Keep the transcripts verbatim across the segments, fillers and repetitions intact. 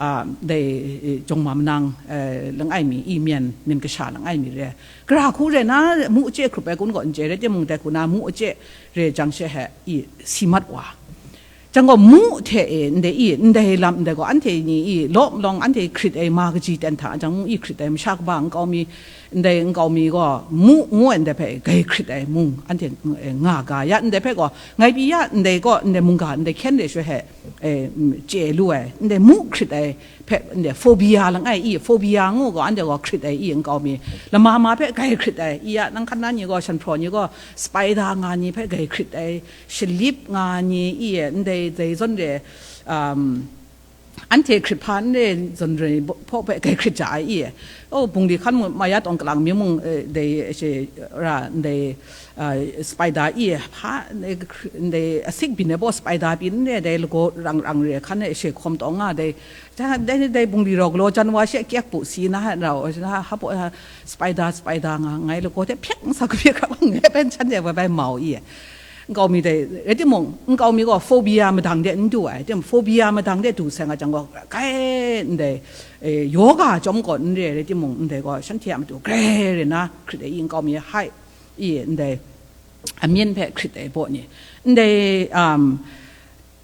a, dai, e, jawng ma manang, e, langai mi, i myen, myen kasha langai mi re. Gara hku re na mu chye hkrup ai kun gaw n chye, rai timung, dai hku na mu chye re jang she he, i si mat wa. Jang gaw mu hte e, ndai i, ndai lam ndai gaw, anhte ni i, law malawng anhte hkrit ai ma kaji ten hta, jang mu i hkrit ai masha kaba nkau mi, ndai nkau mi gaw, mu ngu ai ndai hpe gai hkrit ai mung, anhte, e, nga ga ya, ndai hpe gaw, ngai pyi ya, ndai gaw, ndai mungga, ndai hkyen re shwe he, e, mm, chye lu ai, ndai mu hkrit ai hpe, ndai phobia langai i, phobia ngu gaw, anhte gaw hkrit ai i, nkau mi, lama ma hpe gai hkrit ai, i ya, nang hkan na ni gaw, shanhpraw ni gaw, spider nga ni hpe gai hkrit ai, shalip nga ni i, ndai, dai zawn re, um, anhte hkrit hpa n re zawn re hpaw hpe gai hkrit ja ai i. O, bungli hkan mung, maya tawng kalang mi mung, e, dai, e, she, ra, ndai, a, spider i, hpa, ndai, ndai asik byin ai baw spider byin n re, dai lagaw rang rang re hkan e she hkawm tawng nga, dai, ja, dai, dai bungli raw galaw jan wa she kyek bu si na, rau, na, hpa, spider, spider nga, ngai lagaw hte hpyek n sa kabye hkra ngai pen chan de bai bai mau i. Nkau mi dai, rai timung, nkau mi gaw phobia madang de n du ai, tim phobia madang de du sai nga jang gaw, kai ndai, e, yoga chyawm gaw n re, rai timung, ndai gaw shanhte a matu grai re na hkrit ai i, nkau mi hai i, ndai amyen hpe hkrit ai baw ni, ndai, um,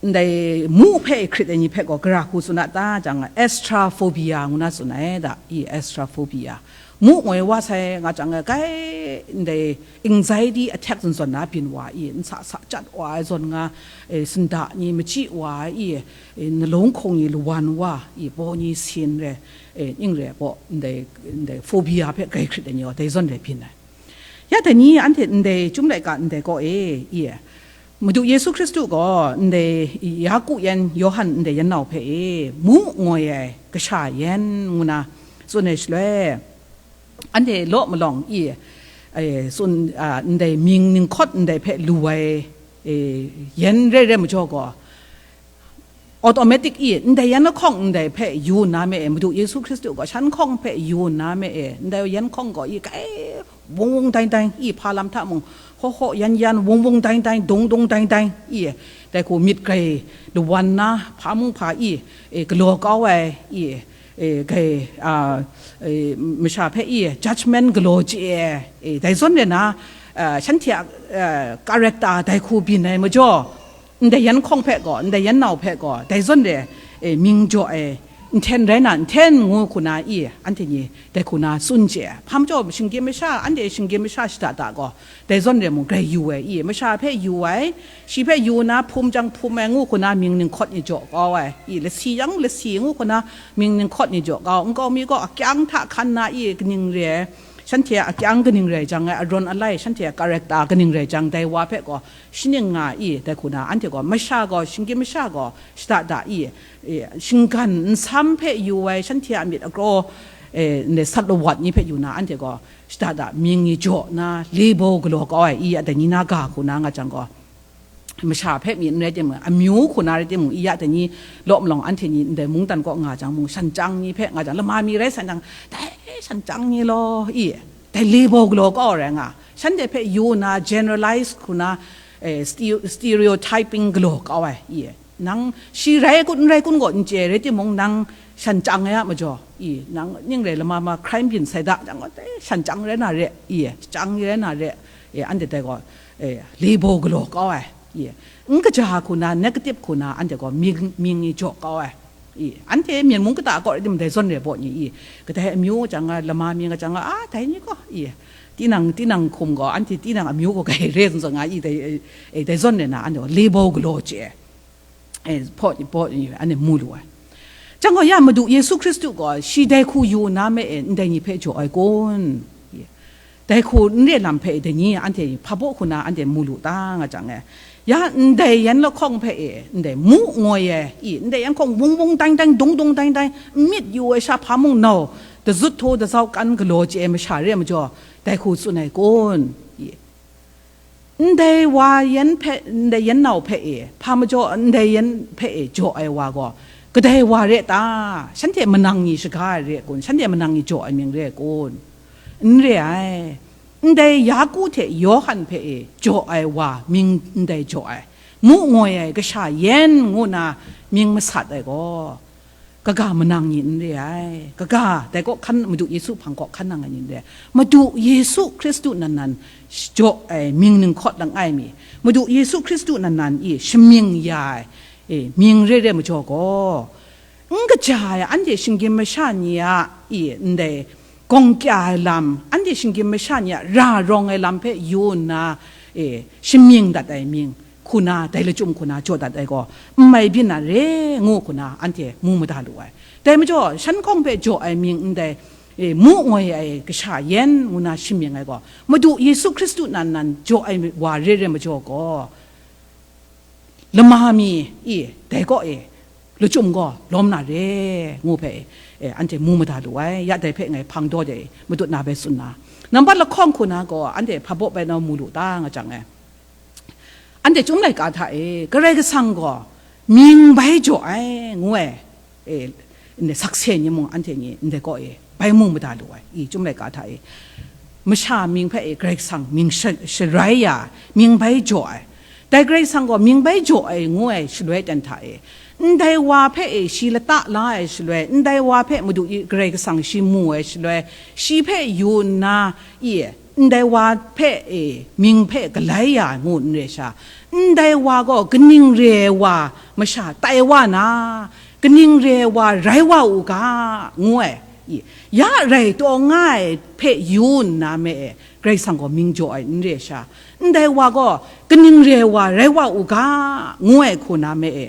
ndai mu hpe hkrit ai ni hpe gaw gara hku tsun a ta jang, astraphobia ngu na tsun ai da, i, astraphobia. Mu ngoi wa sai nga jang, kai ndai anxiety attack zawn zawn na byin wa i, nsa sa chyat wa ai zawn nga, e, sinda ni machyi wa i, e, nalawng hkawng ni lawan wa i, baw ni sin re, e, ning re baw, ndai, ndai phobia hpe grai hkrit ai ni gaw dai zawn re byin ai. Ya dai ni anhte ndai Chyum laika ndai kaw e, i, Madu Yesu Hkristu gaw ndai Yaku yan Yawhan ndai yan nau hpe e, mu ngoi ai kasha yan ngu na tsun ai shaloi, anhte law malawng i, e, tsun, a, ndai mying ninghkawt ndai hpe lu ai, e, yan rai rai majaw gaw, automatic i, ndai yan lahkawng ndai hpe yu nna me e, Madu Yesu Hkristu gaw shan hkawng hpe yu nna me e, ndai yan hkawng gaw i, kai wung wung daing daing i, hpa lam hta mung, haw haw yan yan, wung wung daing daing, dung dung daing daing i, dai hku myit grai lawan na, hpa mung hpa i, e, galaw kau ai i, e, gai, a, e, masha hpe i judgment galaw chye ai, e, dai zawn re na, a, shanhte a, a, character dai hku byin ai majaw, ndai yan hkawng hpe gaw, ndai yan nau hpe gaw, dai zawn re, e, mying jaw ai, nhten rai na, nhten ngu hku na i, anhte ni dai hku na tsun chye ai. Hpa majaw, shinggyim masha, anhte shinggyim masha shada da gaw, dai zawn re mung grai yu ai i, masha hpe yu ai, shi hpe yu na hpum jang hpum ai ngu hku na mying ninghkawt ni jaw kau ai i, lasi yang lasi ngu hku na mying ninghkawt ni jaw kau, nkau mi gaw akyang hta hkan na i, kaning re ai, shanhte a akyang kaning rai jang ai, arawn alai shanhte a character kaning rai jang, dai wa hpe gaw shaning nga i, dai hku na anhte gaw, masha gaw, shinggyim masha gaw shada da i, e, shinggan nsam hpe yu ai, shanhte a myit agraw, e, ndai sat lawat ni hpe yu na, anhte gaw shada da mying ni jaw na, label galaw kau ai i, a dai ni na ga hku na nga jang gaw, masha hpe mi n rai timung, amyu hku na rai timung, i ya dai ni law malawng anhte ni ndai mungdan kaw nga jang mung, shan chyang ni hpe nga jang, lama mi rai san jang, dai shan chyang ni law i, dai label galaw kau rai nga, shanhte hpe yu na, generalize hku na, e, stereo-, stereotyping galaw kau ai i, nang shi rai kun n rai kun gaw n chye, rai timung, nang shan chyang ai a majaw i, nang ning rai lama ma crime byin sai da jang gaw, dai shan chyang rai na re i, chyang ni rai na re i, anhte dai gaw, e, label galaw kau ai i, n kaja hku na, negative hku na, anhte gaw mying, mying ni jaw kau ai i, anhte Myen mung kata kaw rai timung, dai zawn re baw ni i, kadai amyu nga jang nga, lama mi nga jang nga, a, dai ni gaw i, tinang, tinang hkum gaw, anhte tinang amyu gaw grai re zawn zawn nga i, dai, e, dai zawn re na, anhte gaw label galaw chye ai, e, hpaw ni, hpaw ni, anhte mu lu ai. Jang gaw, ya Madu Yesu Hkristu gaw shi dai hku yu na me e, ndai ni hpe jaw ai kun? Dai hku n re lam hpe dai ni anhte hpa baw hku na anhte mu lu ta nga jang e, ya ndai yan lahkawng hpe e, ndai mu ngoi ai i, ndai yan hkawng wung wung daing daing, dung dung daing daing, n myit yu ai sha hpa mung nau, dazut htaw dazau kan galaw chye ai masha re ai majaw, dai hku tsun ai kun? I, ndai wa yan hpe, ndai yan nau hpe e, hpa majaw ndai yan hpe e jaw ai wa gaw, kadai wa re ta? Shanhte manang ni shaga ai re ai kun? Shanhte manang ni jaw ai mying re ai kun? N re ai. Ndai Yaku hte Yawhan hpe e jaw ai wa mying ndai jaw ai, mu ngoi ai kasha yan ngu na mying masat ai gaw, kaga manang ni n re ai. Kaga, dai kaw hkan, Madu Yesu hpang kaw hkan nang ai ni n re ai. Madu Yesu Hkristu nan nan jaw ai mying ninghkawt langai mi, Madu Yesu Hkristu nan nan i shamying ya ai, e, mying re re majaw gaw, n kaja ai anhte shinggyim masha ni a, i, ndai gawng kya ai lam, anhte shinggyim masha ni a ra rawng ai lam hpe yu nna, e, shamying dat ai mying hku na, dai lachyum hku na jaw dat ai gaw, n mai byin na re ngu hku na, anhte mu mada lu ai. Dai majaw, shan hkawng hpe jaw ai mying ndai, e, mu ngoi ai kasha yan ngu na shamying ai gaw, Madu Yesu Hkristu nan nan jaw ai wa re re majaw gaw, lama mi i dai kaw e lachyum gaw lawm na re ngu hpe, e, anhte mu mada lu ai. Ya dai hpe ngai hpang daw de matut na bai tsun na, nambat lahkawng hku na gaw anhte hpa baw bai nau mu lu ta nga jang e, anhte Chyum laika hta e Karai Kasang gaw mying bai jaw ai ngu ai, e, ndai sakse ni mung anhte ni ndai kaw e bai mu mada lu ai, i Chyum laika hta e masha mying hpe e Karai Kasang mying sha-, sharai ya, mying bai jaw ai. Dai Karai Kasang gaw mying bai jaw ai ngu ai shaloi ten hta e, ndai wa hpe e shi lata la ai shaloi, ndai wa hpe Madu i Karai Kasang shi mu ai shaloi, shi hpe yu nna, i, ndai wa hpe e mying hpe galai ya ngu n re sha, ndai wa gaw kaning re ai wa masha tai wa na, kaning re ai wa rai wa u ga, ngu ai, i, ya rai taw nga ai hpe yu nna me e, Karai Kasang gaw mying jaw ai n re sha, ndai wa gaw kaning re ai wa rai wa u ga, ngu ai hku na me e,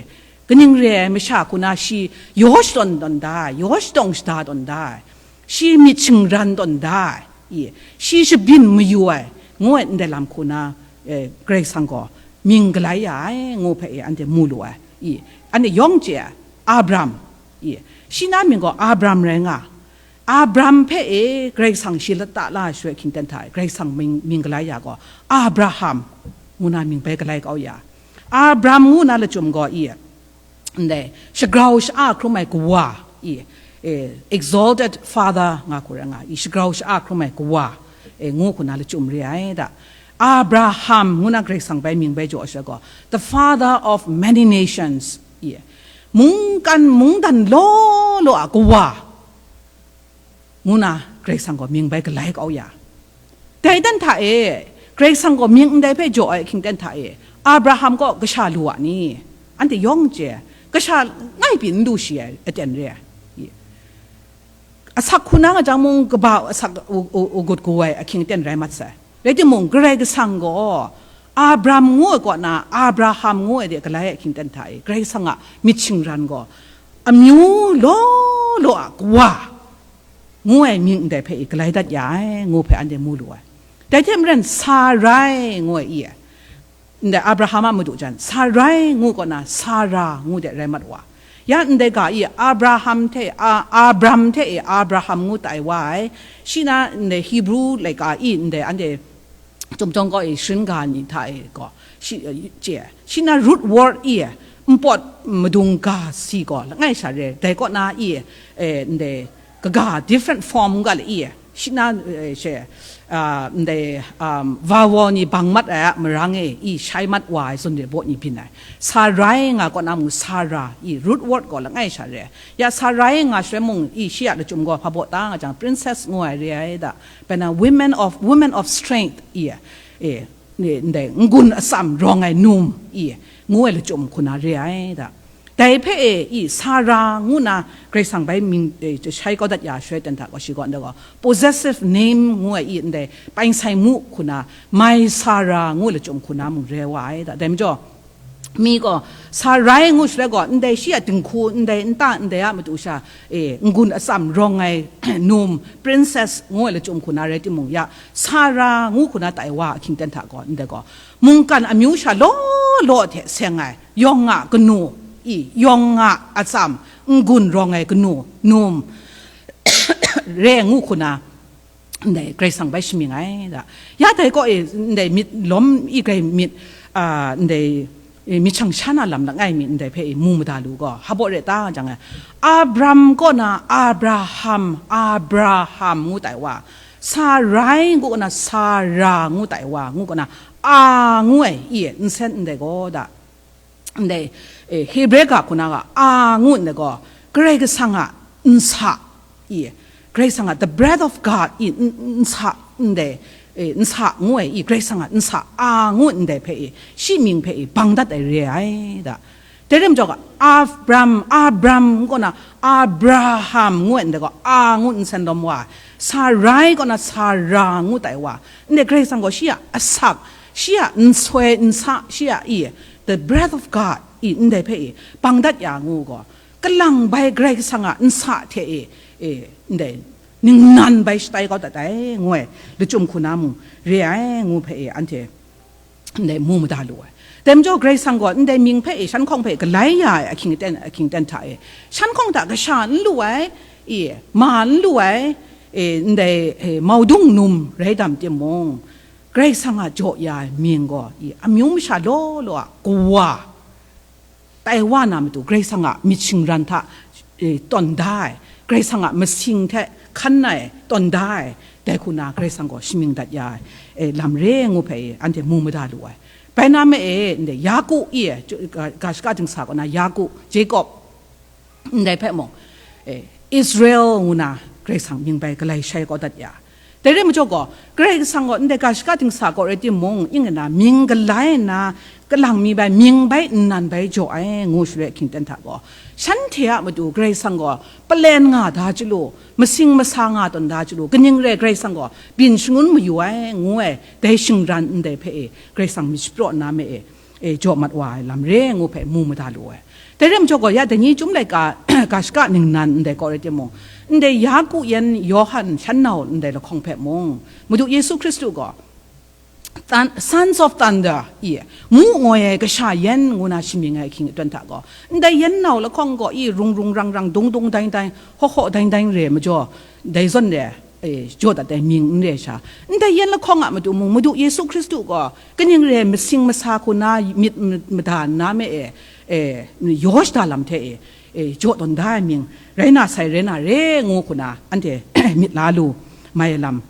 kaning re ai masha hku na shi yaw shadawn tawn da ai, yaw shadawng shada tawn da ai, shi myit shingran tawn da ai, i, shi shabyin mayu ai, ngu ai ndai lam hku na, e, Karai Kasang gaw mying galai ya ai, ngu hpe e anhte mu lu ai, i, anhte yawng chye ai, Abram, i, shi na mying gaw Abram rai nga, Abram hpe e Karai Kasang shi lata la ai shaloi hkying ten hta e, Karai Kasang mying, mying galai ya gaw, Abraham, ngu na mying bai galai kau ya, Abram ngu na lachyum gaw i, ndai, shagrau sha-a hkrum ai kawa, i, e, exalted father nga hku rai nga, i, shagrau sha-a hkrum ai kawa, e, ngu hku na lachyum re ai da. Abraham ngu na Karai Kasang bai mying bai jaw ai shaloi gaw, the father of many nations, i, mungkan mungdan law law a kawa, ngu na Karai Kasang gaw mying bai galai kau ya. Dai dan hta e, Karai Kasang gaw mying ndai hpe jaw ai ahkying ten hta e, Abraham gaw kasha lu a ni? Anhte yawng chye, kasha ngai pyi n lu shi ai aten re ai. Asak hku na nga jang mung, kaba asak u, u, u gut gu ai ahkying ten rai mat sai. Rai timung, Karai Kasang gaw Abram ngu ai kaw na, Abraham ngu ai de galai ai ahkying ten hta e, Karai Kasang a myit shingran gaw amyu law law a kawa, ngu ai mying ndai hpe i galai dat ya ai, ngu hpe anhte mu lu ai. Dai hte maren Sarai ngu ai i, ndai Abraham a madu jan, Sarai ngu kaw na, Sara ngu de rai mat wa. Ya ndai ga i Abraham hte, a, Abram hte i Abraham ngu tai wa ai. Shi na ndai Hebrew laika i ndai anhte Chyum jawng gaw i sharin ga ni hta e gaw, shi, eh, chye ai. Shi na root word i, npawt madung ga si gaw langai sha re ai. Dai kaw na i, eh, ndai kaga different form ga le i, shi na, eh, she, ah, ndai, um, vowel ni bang mat ai a marang e i shai mat wa ai zawn re baw ni byin ai. Sarai nga kaw na mung Sara i root word gaw langai sha re ai. Ya Sarai nga shaloi mung i shi a lachyum gaw hpa baw ta nga jang, princess ngu ai re ai da. Bai na women of, women of strength i, e, ni, ndai n-gun atsam rawng ai num i, ngu ai lachyum hku na re ai da. Dai hpe e i Sara ngu na Karai Kasang bai mying, e, shai kau dat ya shaloi ten hta gaw, shi gaw ndai gaw possessive name ngu ai i, ndai paing sai mu hku na, my Sara ngu ai lachyum hku na mung re wa ai da. Dai majaw, mi gaw Sarai ngu shaloi gaw, ndai shi a dinghku, ndai nta, ndai a matu sha, e, n-gun atsam rawng ai num, princess ngu ai lachyum hku na rai timung, ya Sara ngu hku na tai wa ahkying ten hta gaw, ndai gaw mungkan amyu sha law law hte seng ai, yawng a kanu i, yawng a atsam, n-gun rawng ai kanu, num, re ngu hku na, ndai Karai Kasang bai shamying ai da. Ya dai kaw e, ndai myit lawm i grai myit, a, ndai, e, myit shang sha na lam langai mi ndai hpe e mu mada lu gaw, hpa baw re ta nga jang e, Abram kaw na Abraham, Abraham ngu tai wa, Sarai ngu na Sara ngu tai wa, ngu kaw na, a ngu ai i, nsen ndai gaw da. Ndai, e, Hebre ga hku na ga a ngu ndai gaw, Karai Kasang a nsa i, Karai Kasang a the breath of God i, n- n- nsa ndai, e, nsa ngu ai i, Karai Kasang a nsa a ngu ndai hpe i, shi mying hpe i, bang dat ai re ai da. Dai rai majaw ga, Abram, Abram kaw na Abraham ngu ai ndai gaw, a ngu nsen lawm wa, Sarai kaw na Sara ngu tai wa, ndai Karai Kasang gaw shi a asak, shi a nsoi nsa, shi a i, the breath of God i, ndai hpe i, bang dat ya ngu gaw, kalang bai Karai Kasang a nsa hte e, e, ndai ningnan bai shatai kau dat ai, ngu ai, lachyum hku na mung re ai, ngu hpe e, anhte ndai mu mada lu ai. Dai majaw Karai Kasang gaw ndai mying hpe e, shan hkawng hpe galai ya ai ahkying aten, ahkying aten hta e, shan hkawng hta kasha n lu ai, e, ma n lu ai, e, ndai, e, maudung num rai dam timung, Karai Kasang a jaw ya ai mying gaw, e, amyu masha law law a kawa, tai wa na matu, Karai Kasang a myit shingran hta, e, tawn da ai, Karai Kasang a masing hte hkan ai tawn da ai, dai hku na Karai Kasang gaw shamying dat ya ai, e, lam re ngu hpe, e, anhte mu mada lu ai. Bai na me e, ndai Yaku i, e, ga, ga shaka dingsa kaw na Yaku, Jacob, ndai hpe mung, e, Israel ngu na Karai Kasang mying bai galai shai kau dat ya. Dai rai majaw gaw, Karai Kasang gaw ndai ga shaka dingsa kaw rai timung, ning nna mying galai nna, kalang mi bai, mying bai nnan bai jaw ai, ngu shaloi ahkying aten hta gaw, shanhte a matu Karai Kasang gaw palen nga da chyalu, masing masa nga tawn da chyalu, kaning rai Karai Kasang gaw byin shangun mayu ai, ngu ai, dai shingran ndai hpe e, Karai Kasang myit shapraw nna me e, e, jaw mat wa ai lam re ngu hpe mu mada lu ai. Dai rai majaw gaw, ya dai ni chyum laika, ga shaka ningnan ndai kaw rai timung, ndai Yaku yan Yawhan shan nau ndai lahkawng hpe mung, Madu Yesu Hkristu gaw, Thun- Sons of Thunder, i, mu ngoi ai kasha yan ngu na shamying ai ahkying aten hta gaw, ndai yan nau lahkawng gaw, i, rung rung rang rang, dung dung daing daing, hawk hawk daing daing re majaw, dai zawn re, e, jaw dat ai mying n re sha, ndai yan lahkawng a matu mung, Madu Yesu Hkristu gaw kaning re masing masa hku na myit m- mada nna me e, e, yaw shada lam hte e, e, jaw tawn da ai mying rai na sai, rai na re ngu hku na, anhte myit la lu mai ai lam,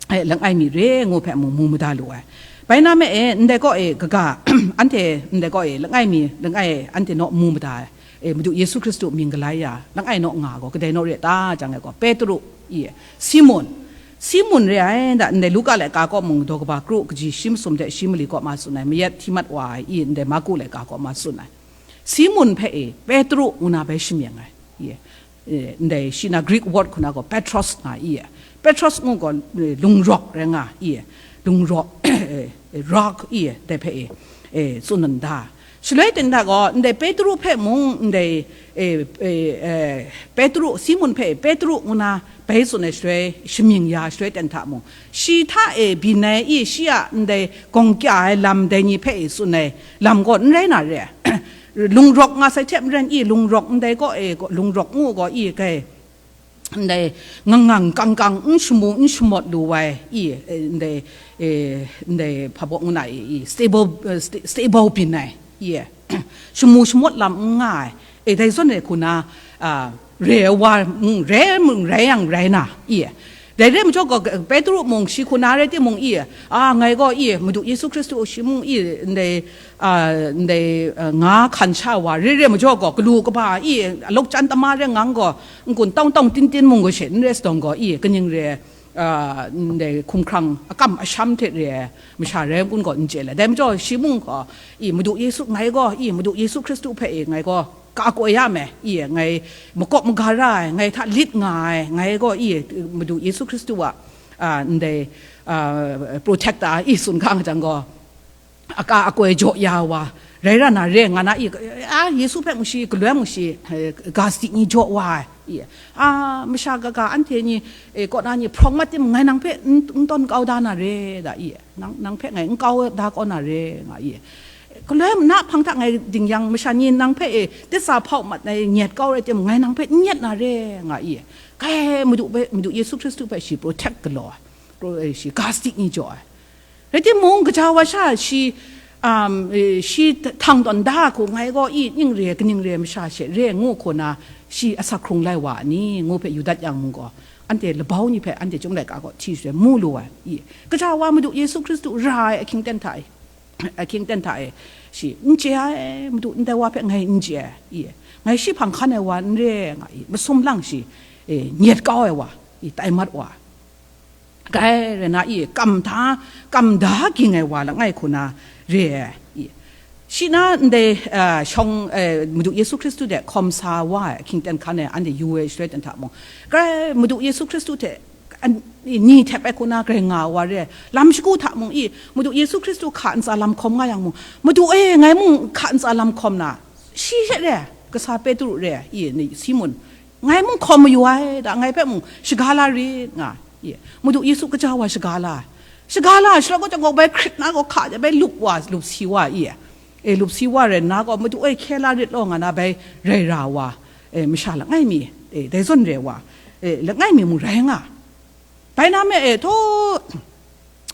e, langai mi re ngu hpe mu, mu mada lu ai. Bai na me e, ndai kaw e, kaga, anhte ndai kaw e, langai mi, langai e, anhte naw mu mada ai. E, Madu Yesu Hkristu mying galai ya, langai naw nga gaw, kadai naw re ta, jang ai gaw, Petru, i, Simun. Simun re ai, nda, ndai Luka laika kaw mung, daw kaba kru, kaji shi masum hte shi mali kaw ma tsun ai, mayat hti mat wa ai, i, ndai Marku laika kaw ma tsun ai. Simun hpe e, Petru ngu na bai shamying ai, i, e, ndai shi na Greek word hku na gaw Petros nga i, e, Petros ngu gaw, e, lungrawk rai nga i, e, lungrawk, e, e, rock i, e, dai hpe e, e, tsun nda. Shaloi ten da gaw, ndai Petru hpe mung, ndai, e, e, e, Petru, Simun hpe Petru ngu na bai tsun ai shaloi, shamying ya shaloi ten hta mung, shi hta e byin ai i, shi a ndai gawng kya ai lam dai ni hpe e tsun ai lam gaw n rai na re ai. Lungrawk nga sai hte maren i, lungrawk ndai gaw e, lungrawk ngu gaw i, kai, ndai ngang ngang kang kang n shamu n shamawt lu ai i, e, ndai, e, ndai hpa baw ngu na i, i, stable, e, sta- stable byin ai i, e, shamu shamawt lam n nga ai, e, dai zawn e hku na, a, re ai wa mung re mung rai yang rai na i, e, dai re majaw gaw, Petru mung shi hku na rai timung i, a, ngai gaw i, Madu Yesu Hkristu shi mung i, ndai, a, ndai, a, nga hkan sha wa re re majaw gaw, galu kaba i, alok chan tama re ngang gaw, n-gun tawng tawng tin tin mung gaw she n rai sadawng gaw i, kaning re, a, ndai hkumhkrang akam asham hte re ai masha rai kun gaw n chye le. Dai majaw shi mung gaw, i, Madu Yesu, ngai gaw, i, Madu Yesu Hkristu hpe, i, ngai gaw ka koi ya me, i, ngai makawp maga ra ai, ngai hta lit nga ai, ngai gaw, i, Madu Yesu Hkristu a, a, ndai, a, protector, i, tsun ga nga jang gaw, aka akoi jaw ya wa, rai ra na re nga na i, a, Yesu hpe mung shi, galoi mung shi, e, ga sadi ni jaw wa ai, i, a, masha kaga anhte ni, e, kaw na ni hprawng mat tim, ngai nang hpe n, n tawn kau da na re da i, nang, nang hpe ngai n kau da kau na re nga i, galoi na hpang hta ngai ding yang, masha ni nang hpe, e, titsa hpau mat ai nyet kau rai tim, ngai nang hpe n nyet na re nga i, kai Madu hpe, Madu Yesu Hkristu hpe shi protect galaw ai, pro- e, shi ga sadi ni jaw ai. Rai timung, gaja wa sha shi, um, e, shi htang tawn da hku, ngai gaw i ning re, kaning re, masha she re ngu hku na, shi asak hkrung lai wa ni ngu hpe yu dat yang mung gaw, anhte labau ni hpe anhte chyum laika gaw hti shaloi mu lu ai, i, gaja wa Madu Yesu Hkristu ra ai ahkying ten hta e, ahkying ten hta e, shi n chye ai, Madu ndai wa hpe ngai n chye ai, i, Ngai shi hpang hkan ai wa n re nga i, masum lang shi, e, nyet kau ai wa, i, tai mat wa. Grai rai na i, kam da, kam da ging ai wa langai hku na re ai, i. Shi na ndai, a, shawng, e, Madu Yesu Hkristu de hkawm sa wa ai, ahkying ten hkan ai, anhte yu ai shaloi ten hta mung, grai Madu Yesu Hkristu hte an-, ni htep ai hku na grai nga wa re ai. Lam shagu hta mung i, Madu Yesu Hkristu hka ntsa lam hkawm nga yang mung, Madu e, ngai mung hka ntsa lam hkawm na, shi she re ai, kasa Petru re ai, i, ni Simun, ngai mung hkawm mayu ai, da ngai hpe mung shaga la rit, nga, i, Madu Yesu kaja wa shaga la ai. Shaga la ai, shaloi gaw, chyawm gaw bai hkrit na gaw hka de bai lup wa, lup si wa, i, e, lup si wa rai nna gaw, Madu e, hkye la rit law, nga na bai rai ra wa, e, masha langai mi, e, dai zawn re wa, e, langai mi mung rai nga. Bai na me e, htaw,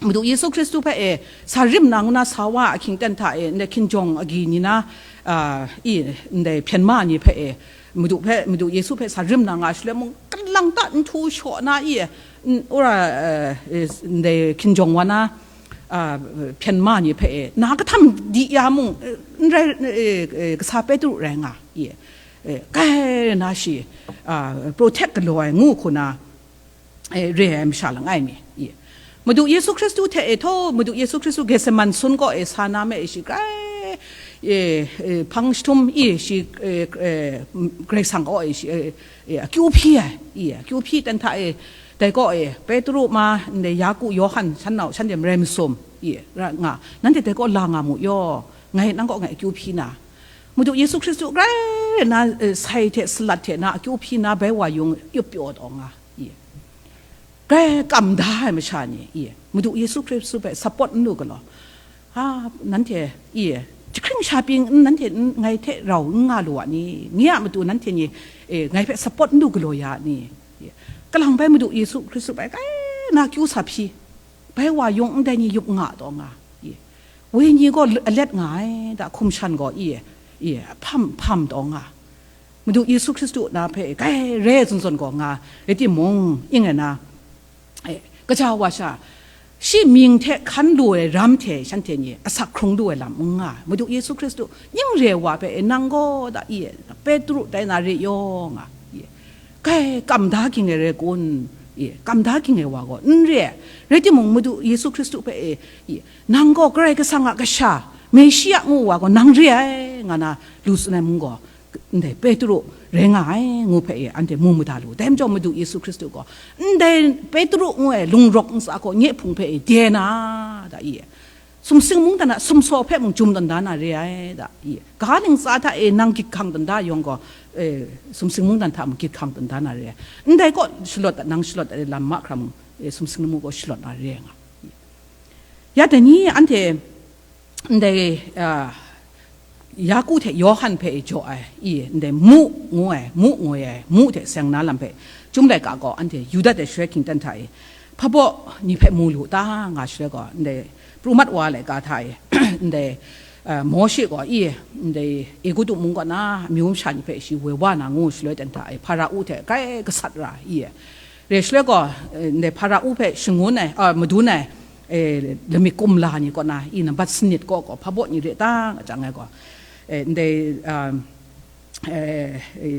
Madu Yesu Hkristu hpe e, sa rim na ngu na sa wa ahkying ten hta e, ndai hkinjawng agyi ni na, a, i, ndai hpyen ma ni hpe e, Madu hpe, Madu Yesu hpe sa rim na nga shaloi mung, kalang ta nhtu shaw na i, n-, ora, e, e, ndai hkinjawng wa na, a, hpyen ma ni hpe e, na kahtam di ya mung, e, n rai, e, e, kasa Petru rai nga, i, e, kai na shi, a, protect galaw ai ngu hku na, e, re ai masha langai mi, i. Madu Yesu Hkristu hte e, htaw, Madu Yesu Hkristu Getseman sun kaw e, sa na me e, shi grai, e, e, hpang jahtum i, shi, e, e, Karai Kasang kaw e, shi, e, e, akyu hpyi ai, i, akyu hpyi ten hta e, dai kaw e, Petru ma, ndai Yaku, Yawhan, shan nau, shanhte marai masum, i, ra nga, nanhte dai kaw la nga mu yaw, ngai nang kaw ngai akyu hpyi na, Madu Yesu Hkristu grai na, e, sai hte salat hte na akyu hpyi na bai wa yung yup pyaw taw nga, i. Grai kam da ai masha ni, i, Madu Yesu Hkristu hpe support n lu galaw, a, nanhte, i, jahkring sha pyi n, nanhte n, ngai hte rau n nga lu a ni? Nye a matu nanhte ni, e, ngai hpe support n lu galaw ya a ni? I, kalang bai Madu Yesu Hkristu bai grai na kyu sa hpyi, bai wa yung ndai ni yup nga taw nga, i, wenyi gaw alet nga ai, da hkum shan gaw, i, i, hpam, hpam taw nga. Madu Yesu Hkristu na hpe grai re ai zawn zawn gaw nga, rai timung, ing ai na, e, kaja wa sha, shi mying hte hkan lu ai ram hte shanhte ni asak hkrung lu ai lam n nga ai. Madu Yesu Hkristu ning re ai wa hpe, e, nang gaw da i, Petru tai na re yaw nga, i, grai kam da ging ai rai kun, i, kam da ging ai wa gaw n re ai. Rai timung, Madu Yesu Hkristu hpe, e, i, nang gaw Karai Kasang a Kasha, Meshia ngu wa gaw nang re ai, nga na lu tsun ai mung gaw, ndai Petru rai nga ai ngu hpe e, anhte mu mada lu. Dai majaw Madu Yesu Hkristu gaw, ndai Petru ngu ai lungrawk ntsa gaw nye hpung hpe e de na, da i, sumsing mungdan a sumsaw hpe mung jum tawn da na re ai, da i, ga ntsa hta e nang gyit hkang tawn da yawng gaw, e, sumsing mungdan hta mung gyit hkang tawn da na re ai. Ndai kaw shalawt dat, nang shalawt dat ai lam mahkra mung, e, sumsing lamu gaw shalawt na re ai nga. Ya dai ni anhte, ndai, a, Yaku hte Yawhan hpe jaw ai, i, ndai mu ngu ai, mu ngoi ai, mu hte seng na lam hpe, Chyum laika gaw anhte yu dat ai shaloi hkying ten hta e, hpabaw ni hpe mu lu ta nga shaloi gaw, ndai pru mat wa laika hta e, ndai, a, Mawshe gaw, i, ndai Egutu mung kaw na amyu masha ni hpe shi woi wa na ngu shaloi ten hta e, Hpara-u hte grai gasat ra, i, re shaloi gaw, e, ndai Hpara-u hpe shangun ai, a, madun ai, e, lamik kumla ni kaw na, i, nambat sanit kaw gaw, hpabaw ni re ta nga jang ai gaw, e, ndai, a, e, e,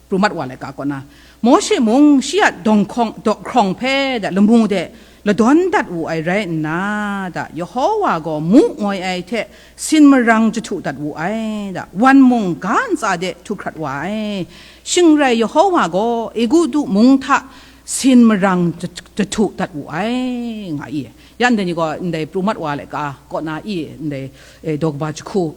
pru mat wa laika kaw na, Mawshe mung shi a dawng hkawng, dawhkrawng hpe da lamu de ladawn dat wu ai rai nna, da Yehowa gaw mu ngoi ai hte sin marang jahtu dat wu ai, da wan mung ga ntsa de htu hkrat wa ai. Shing rai Yehowa gaw Egutu mung hta sin marang jahtu dat wu ai, nga i. Yan dai ni gaw ndai pru mat wa laika kaw na i, ndai, e, daw kaba jahku,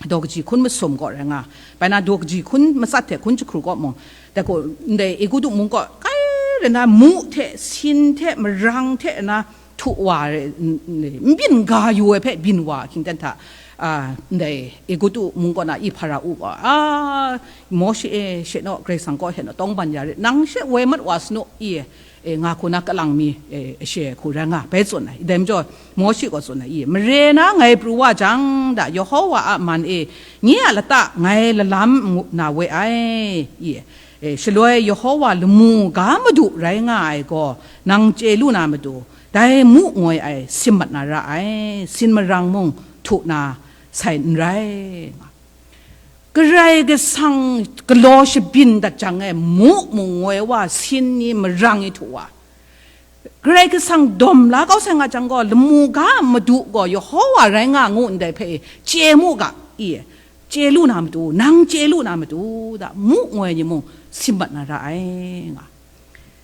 daw kaji hkun masum kaw rai nga, bai na daw kaji hkun matsat hte hkun jahku kaw mung, dai gaw ndai Egutu mung kaw kai rai na, mu hte sin hte marang hte na htu wa rai, n-, n-, n byin ga yu ai hpe byin wa hkying ten hta, a, ndai Egutu mung kaw na i Hpara-u gaw, a, Mawshe e, she naw, Karai Kasang kaw she naw tawngban ya rit, nang she woi mat wa sanu, i, e, nga hku na kalang mi, e, ashe hku rai nga bai tsun ai. Dai majaw, Mawshe gaw tsun ai, i, mare na ngai pru wa jang, da Yehowa a man e, nye a lata ngai lalam ngu na we ai, i, e, shaloi Yehowa lamu ga madu rai nga ai gaw, nang chye lu na matu, dai mu ngoi ai sim mat na ra ai, sin marang mung htu na sai n rai, nga. Karai Kasang galaw shabyin dat jang e, mu mung ngoi wa, sin ni marang i htu wa, Karai Kasang dawm la kau sai nga jang gaw, lamu ga a madu gaw Yehowa rai nga ngu ndai hpe e, chye mu ga, i, chye lu na matu, nang chye lu na matu, da, mu ngoi ni mung sim mat na ra ai, nga.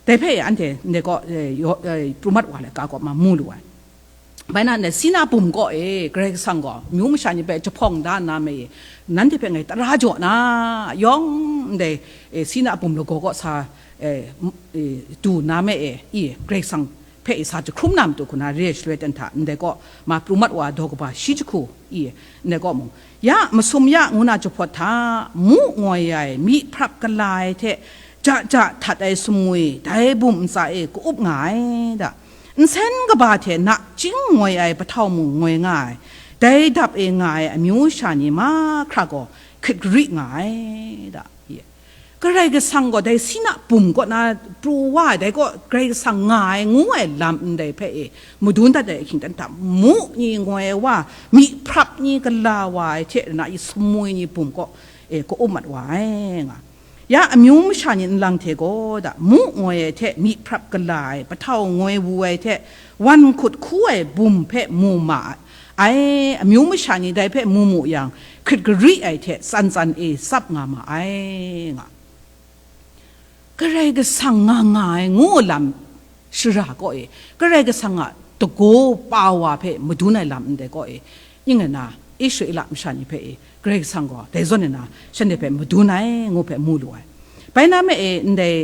Dai hpe anhte ndai kaw, eh, yaw-, eh, pru mat wa laika kaw ma mu lu ai. Bai na ndai Sina bum kaw e, Karai Kasang gaw amyu masha ni hpe jahpawng da nna me e, nanhte hpe ngai tara jaw na, yawng ndai, eh, Sina bum lagaw kaw sa, eh, m-, eh, du nna me e, i, Karai Kasang hpe i sa jahkrum na matu hku na re ai shaloi ten hta, ndai kaw ma pru mat wa daw kaba shi jahku, i, ndai kaw mung, ya masum ya ngu na jahpawt hta, mu ngoi ai, myi hprap gala ai hte, ja ja htat ai sumwi, dai bum ntsa e ka-up nga ai, da. Nsen kaba hte nachying ngoi ai pahtau mung ngoi nga ai, dai dap e nga ai amyu sha ni mahkra gaw hkrit gari nga ai, da. Ye. Karai Kasang gaw dai Sina bum kaw na pru wa ai, dai kaw Karai Kasang nga ai ngu ai lam ndai hpe e, madun dat ai ahkying dan hta, mu ni ngoi ai wa, myi hprap ni gala wa ai hte rana i sumwi ni bum kaw e, ka-up mat wa ai, nga. Ya amyu masha ni nlang hte gaw da, mu ngoi ai hte myi hprap gala ai, pahtau ngoi wu ai hte wan hkut hku ai bum hpe mu ma ai, amyu masha ni dai hpe mu mu yang, hkrit gari ai hte tsan tsan e tsap nga ma ai, nga. Karai Kasang nga nga ai ngu lam shara kaw e, Karai Kasang a dagaw pa wa hpe madun ai lam ndai kaw e, ning ai na, Israela masha ni hpe e, Karai Kasang gaw dai zawn e na, shanhte hpe madun ai ngu hpe mu lu ai. Bai na me e, ndai,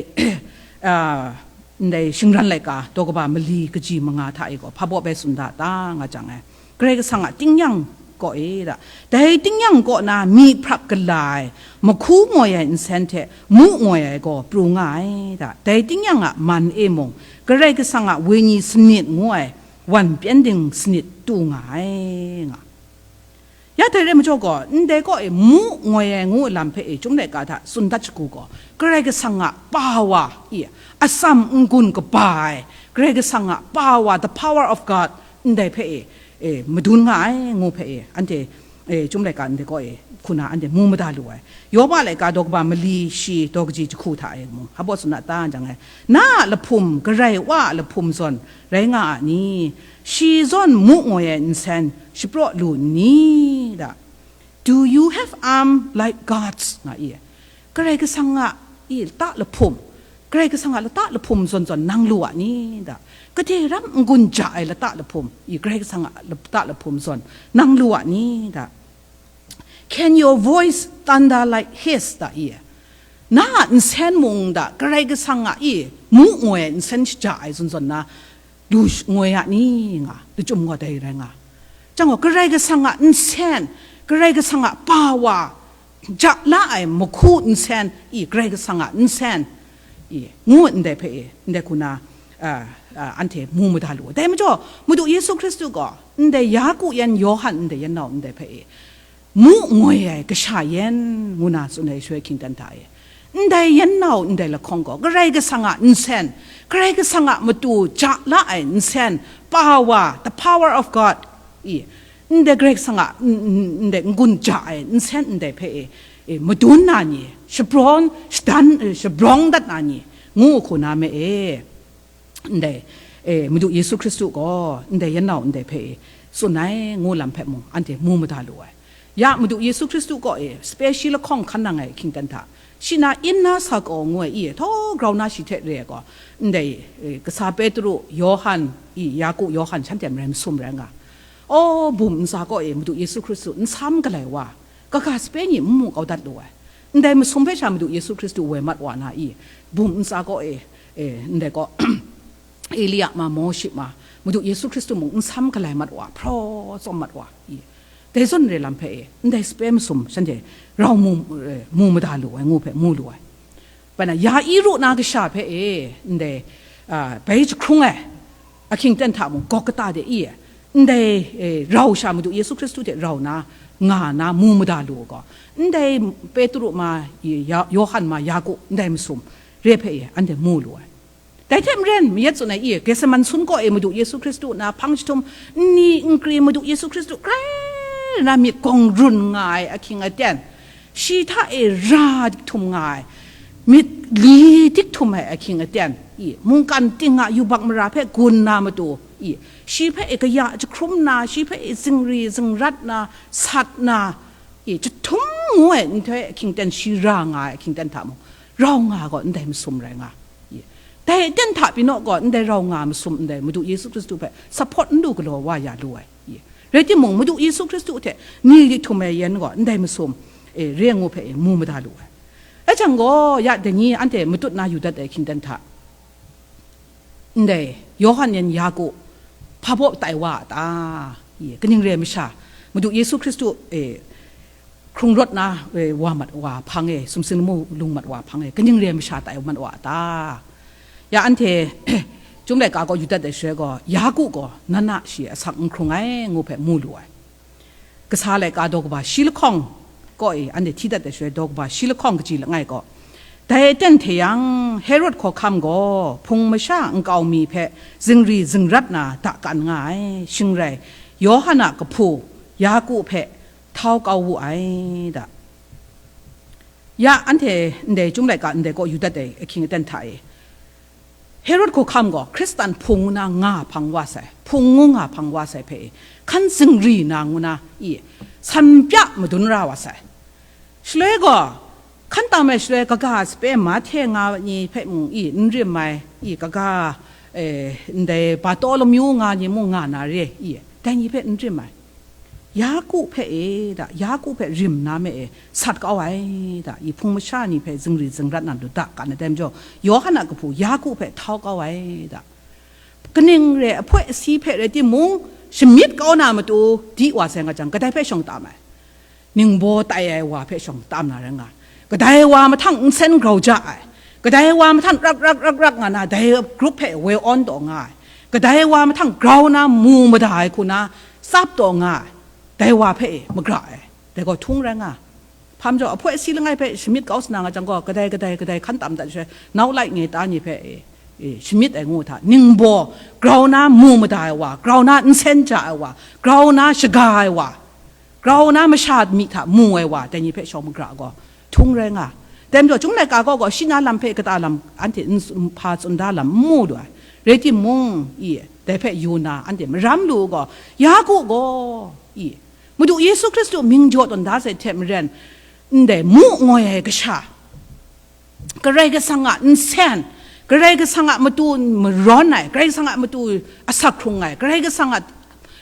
a, ndai shingran laika daw kaba mali kaji manga hta e gaw, hpa baw bai tsun da ta nga jang ai. Karai Kasang a tingnyang kaw e da, dai tingnyang kaw na myi hprap gala ai, mahku ngoi ai nsen hte mu ngoi ai gaw pru nga ai da, dai tingnyang a man e mung, Karai Kasang a wenyi sanit ngu ai wan pyengdin sanit tu nga ai, nga. Ya dai rai majaw gaw, ndai kaw e mu ngoi ai ngu lam hpe e, Chyum laika hta tsun dat shagu gaw, Karai Kasang a pa wa, i, atsam n-gun kaba ai, Karai Kasang a pa wa, the power of God, ndai hpe e, e, madun nga ai ngu hpe e, anhte, e, Chyum laika ndai kaw e, hku na anhte mu mada lu ai. Yoba laika daw kaba mali shi daw kaji jahku hta e mung, hpa baw tsun da ta jang ai, na a lahpum, Karai Wa a lahpum zawn rai nga a ni? Shi zawn mu ngoi ai nsen shapraw lu n ni? Da. Do you have arm like God's? Nga i. Karai Kasang a i lata lahpum, Karai Kasang a lata lahpum zawn zawn nang lu a ni? Da. Gade ram n-gun ja ai lata lahpum, i Karai Kasang a lata lahpum zawn nang lu a ni? Da. Can your voice thunder like his? Da i. Na a nsen mung da, Karai Kasang a i mu ngoi ai nsen shaja ai zawn zawn na, lu sh-, ngoi a ni? Nga, lachyum gaw dai rai nga. Jang gaw, Karai Kasang a nsen, Karai Kasang a pa wa, ja la ai mahku nsen, i, Karai Kasang a nsen, i, ngu ndai hpe e, ndai hku na, a, a, anhte mu mada lu. Dai majaw, Madu Yesu Hkristu gaw, ndai Yaku yan, Yawhan ndai yan nau ndai hpe e, mu ngoi ai kasha yan ngu na tsun ai shaloi hkying dan hta e, ndai yan nau ndai lahkawng gaw, Karai Kasang a nsen, Karai Kasang a matu ja la ai nsen, pa wa, the power of God, i, ndai Karai Kasang a, n-, n-, ndai n-gun ja ai nsen ndai hpe e, e, madun na ni, shabrawng, shadan, e, shabrawng dat na ni, ngu hku na me e. Ndai, e, Madu Yesu Hkristu gaw ndai yan nau ndai hpe e tsun ai ngu lam hpe mung, anhte mu mada lu ai. Ya Madu Yesu Hkristu kaw e sape shi lahkawng hkan nang ai hkying dan hta, shi na inner circle ngu ai i, htaw grau na shi hte re ai gaw, ndai, e, kasa Petru, Yawhan, i, Yaku, Yawhan, shanhte marai masum rai nga. Aw, bum ntsa kaw e Madu Yesu Hkristu n sam galai wa, kaga sape ni n mu kau dat lu ai. Ndai masum hpe sha Madu Yesu Hkristu woi mat wa na i, bum ntsa kaw e, e, ndai kaw, Elia ma, Mawshe ma, Madu Yesu Hkristu mung n sam galai mat wa, hpraw tsawm mat wa, i. Dai zawn re lam hpe e, ndai sape masum shanhte rau mu, e, mu mada lu ai, ngu hpe mu lu ai. Bai na, Yairu na kasha hpe e, ndai, a, bai jahkrung ai, ahkying ten hta mung, Golgota de i, ndai, e, rau sha Madu Yesu Hkristu hte rau na, nga na, mu mada lu ai gaw, ndai Petru ma, Ya-, Yawhan ma, Yaku, ndai masum re hpe e, anhte mu lu ai. Dai hte maren, mayat tsun ai i, Getseman sun kaw e Madu Yesu Hkristu na hpang jahtum, nni nkri Madu Yesu Hkristu grai na myit gawng run nga ai ahkying aten, Shi hta e ra dik htum nga ai, myit li dik htum ai ahkying aten, i, mungkan ting a yubak mara hpe gun na matu, i, shi hpe e kaya jahkrum na, shi hpe e zingri zingrat na, sat na, i, jahtum ngu ai nhtoi ahkying aten, shi ra nga ai ahkying aten hta mung, rau nga gaw ndai masum rai nga, i, dai aten hta pyi naw gaw, ndai rau nga masum ndai Madu Yesu Hkristu hpe support n lu galaw wa ya lu ai. Rai timung, Madu Yesu Hkristu hte ni li htum ai yan gaw ndai masum, e, re ai ngu hpe, e, mu mada lu ai. Rai jang gaw, ya dai ni anhte matut na yu dat ai hkying dan hta, ndai Yawhan yan Yaku hpa baw tai wa a ta? Ye, kaning re ai masha, Madu Yesu Hkristu, e, hkrung rawt na, e, wa mat wa hpang e, sumsing lamu lung mat wa hpang e, kaning re ai masha tai mat wa a ta? Ya anhte, Chyum laika gaw yu dat ai shaloi gaw, Yaku gaw, nan a shi asak n hkrung ai, ngu hpe mu lu ai. Kasa laika daw kaba shi lahkawng kaw e, anhte hti dat ai shaloi, daw kaba shi lahkawng kaji langai kaw, dai aten hte yang, Herod hkawhkam gaw, hpung masha nkau mi hpe zingri zingrat na da kan nga ai, shing rai, Yawhan a kahpu, Yaku hpe htau kau wu ai da. Ya anhte ndai Chyum laika ndai kaw yu dat ai ahkying aten hta e, Herod hkawhkam gaw Hkristan hpung ngu na nga hpang wa sai, hpung ngu nga hpang wa sai hpe e, hkan zingri na ngu na, i, san pya madun ra wa sai. Shaloi gaw, hkan tam ai shaloi kaga sape Mahte nga ni hpe mung, i, n rim ai, i, kaga, e, ndai Bartolomiu nga ni mung nga na re, i, dai ni hpe n rim ai. Yaku hpe e da, Yaku hpe rim na me e, sat kau ai da, i, hpung masha ni hpe zingri zingrat na lu da, ka na dai majaw, Yawhan a kahpu Yaku hpe htau kau ai da. Kaning re ai, ahpoi asi hpe rai timung, shamyit kau na matu di wa sai nga jang, kadai hpe shawng tam ai? Ningbaw tai ai wa hpe shawng tam na rai nga ai. Kadai wa mahtang nsen grau ja ai, kadai wa mahtang rak rak rak rak nga na, dai grup hpe woi awn taw nga ai, kadai wa mahtang grau na mu mada ai hku na tsap taw nga ai, dai wa hpe e magra ai, dai gaw htung rai nga ai. Hpa majaw, ahpoi asi langai hpe shamyit kau sa na nga jang gaw, kadai kadai kadai hkan tam dat shaloi, nau lai nge ta ni hpe e, e, shamyit ai ngu hta, ningbaw grau na mu mada ai wa, grau na nsen ja ai wa, grau na shaga ai wa, grau na masha myi hta mu ai wa, dai ni hpe shawng magra gaw htung rai nga. Dai majaw, Chyum laika gaw, gaw shi na lam hpe kata lam anhte n s-, n hpa tsun da lam n mu lu ai. Rai timung, i, dai hpe yu na anhte maram lu u gaw, Yaku gaw, i, Madu Yesu Hkristu mying jaw tawn da sai hte maren, ndai mu ngoi ai kasha, Karai Kasang a nsen, Karai Kasang a matu marawn ai, Karai Kasang a matu asak hkrung ai, Karai Kasang a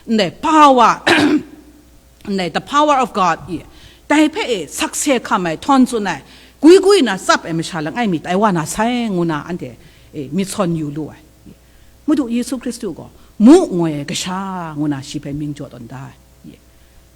ndai power, ndai the power of God, i, dai hpe e sakse hkam ai, htawn tsun ai, gwi gwi na tsap ai masha langai mi tai wa na sai, ngu na anhte, e, myit sawn yu lu ai. Madu Yesu Hkristu gaw mu ngoi ai kasha ngu na shi hpe mying jaw tawn da ai.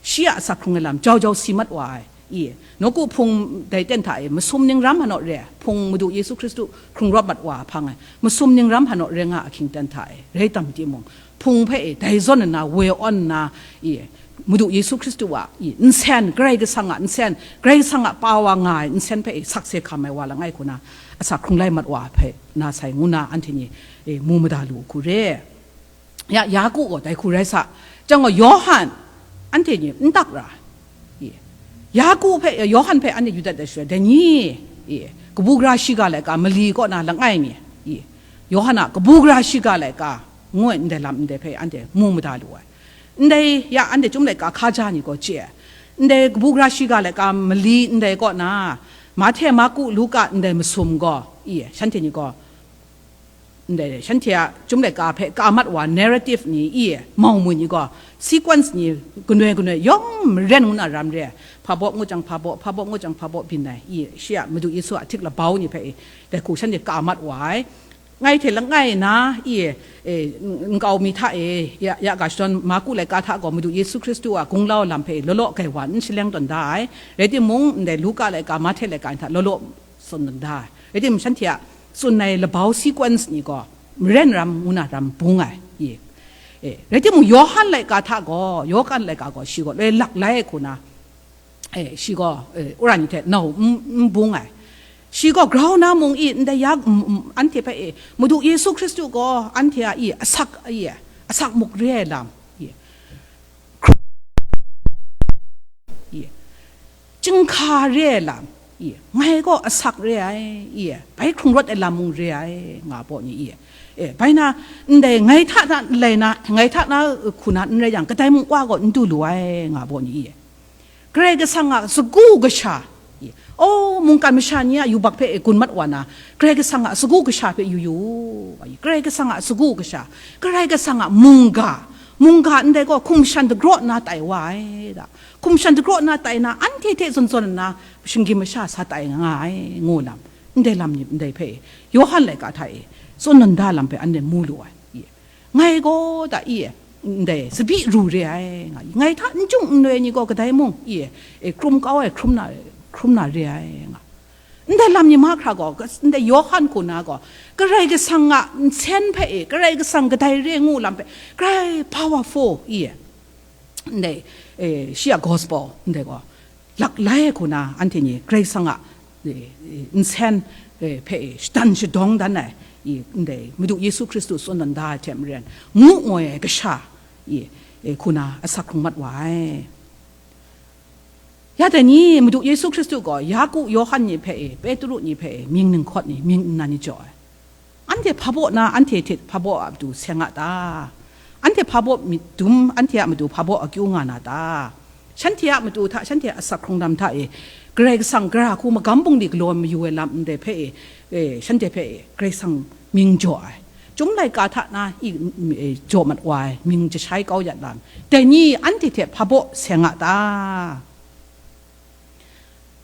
Shi a asak hkrung ai lam jau jau si mat wa ai. I, nawku hpung dai ten hta e masum ning ram hanaw re ai, hpung Madu Yesu Hkristu hkrung rawt mat wa hpang ai, masum ning ram hanaw re nga ahkying ten hta e, rai tam timung, hpung hpe e dai zawn nna, woi awn nna, i, Madu Yesu Hkristu a, i, nsen, Karai Kasang a nsen, Karai Kasang a power nga ai nsen hpe e sakse hkam ai wa langai hku na, asak hkrung lai mat wa hpe na sai ngu na anhte ni, e, mu mada lu hku re. Ya, Yaku gaw dai hku rai sa. Chyang gaw, Yawhan, anhte ni n tak ra. I, Yaku hpe, Yawhan hpe anhte yu dat ai shaloi, dai ni, i, kabu gara shiga laika mali kaw na langai mi, i, Yawhan a kabu gara shiga laika ngu ai ndai lam ndai hpe anhte mu mada lu ai. Ndai, ya, anhte Chyum laika hkaja ni gaw chye ai. Ndai kabu gara shiga laika mali ndai kaw na, Mahte, Marku, Luka ndai masum gaw, i, shanhte ni gaw, ndai shanhte a Chyum laika hpe ka mat wa narrative ni, i, mau mu ni gaw, sequence ni, ganoi ganoi yawng maren ngu na ram re ai. Hpa baw ngu jang hpa baw, hpa baw ngu jang hpa baw byin ai, i, shi a Madu Yesu a htik labau ni hpe, i, dai hku shanhte ka mat wa ai. Ngai hte langai na, i, e, n-, nkau mi hta e, ya, ya ga shadawn Marku laika hta gaw Madu Yesu Hkristu a gunglau lam hpe law law gai wa n shaleng tawn da ai. Rai timung, ndai Luka laika, Mahte laika ni hta law law tsun tawn da ai. Rai timung, shanhte a tsun ai labau sequence ni gaw maren ram ngu na ram bung ai. I, e, rai timung, Yawhan laika hta gaw, Yawhan laika gaw shi gaw loi lak lai ai hku na, e, shi gaw, e, wora ni hte nau n, n bung ai. Shi gaw grau na mung i, ndai ya, m, m, anhte hpe, e, Madu Yesu Hkristu gaw anhte a, i, asak, i, asak muk re ai lam, i, i, chyinghka re ai lam, i, ngai gaw asak re ai, i, bai hkrung rawt ai lam mung re ai, nga baw ni, i, e, bai na, ndai ngai hta na nlai na, ngai hta na hku na n rai yang, kadai mung wa gaw n du lu ai, nga baw ni, i, Karai Kasang a sagu kasha, i, o, mungkan masha ni a yubak hpe e gun mat wa na, Karai Kasang a sagu kasha hpe yu yu, i, Karai Kasang a sagu kasha, Karai Kasang a mungga, mungga ndai gaw hkum shan dagraw nna tai wa ai, da. Hkum shan dagraw nna tai na, anhte hte zawn zawn nna, shinggyim masha sa tai nga ai, ngu lam, ndai lam ni ndai hpe, Yawhan laika hta e, tsun nan da lam hpe anhte mu lu ai, i. Ngai gaw da, i, ndai, tsabyi ru re ai, nga, ngai hta n chyung n noi ni gaw kadai mung, i, e, hkrum kau ai, hkrum na, hkrum na re ai, nga. Ndai lam ni mahkra gaw, ndai Yawhan hku na gaw, Karai Kasang a nsen hpe, e, Karai Kasang kadai re ngu lam hpe, grai powerful, i, ndai, e, shi a gospel, ndai gaw, laklai ai hku na anhte ni Karai Kasang a, e, e, nsen, e, hpe, e, shadan shadawng dan ai, i, ndai Madu Yesu Hkristu tsun dan da ai hte maren, ngu ngoi ai kasha, i, e, hku na asak hkrung mat wa ai. Ya dai ni, Madu Yesu Hkristu gaw Yaku, Yawhan ni hpe, e, Petru ni hpe, e, mying ninghkawt ni, mying nnan ni jaw ai. Anhte hpa baw na, anhte hte hpa baw a matu seng a ta? Anhte hpa baw myit dum, anhte a matu hpa baw akyu nga na ta? Shanhte a matu hta, shanhte a asak hkrung lam hta e, Karai Kasang gara hku magam bungli galaw mayu ai lam ndai hpe e, e, shanhte hpe e, Karai Kasang mying jaw ai. Chyum laika hta na i, e, jaw mat wa ai, mying jashai kau ya lam. Dai ni anhte hte hpa baw seng a ta?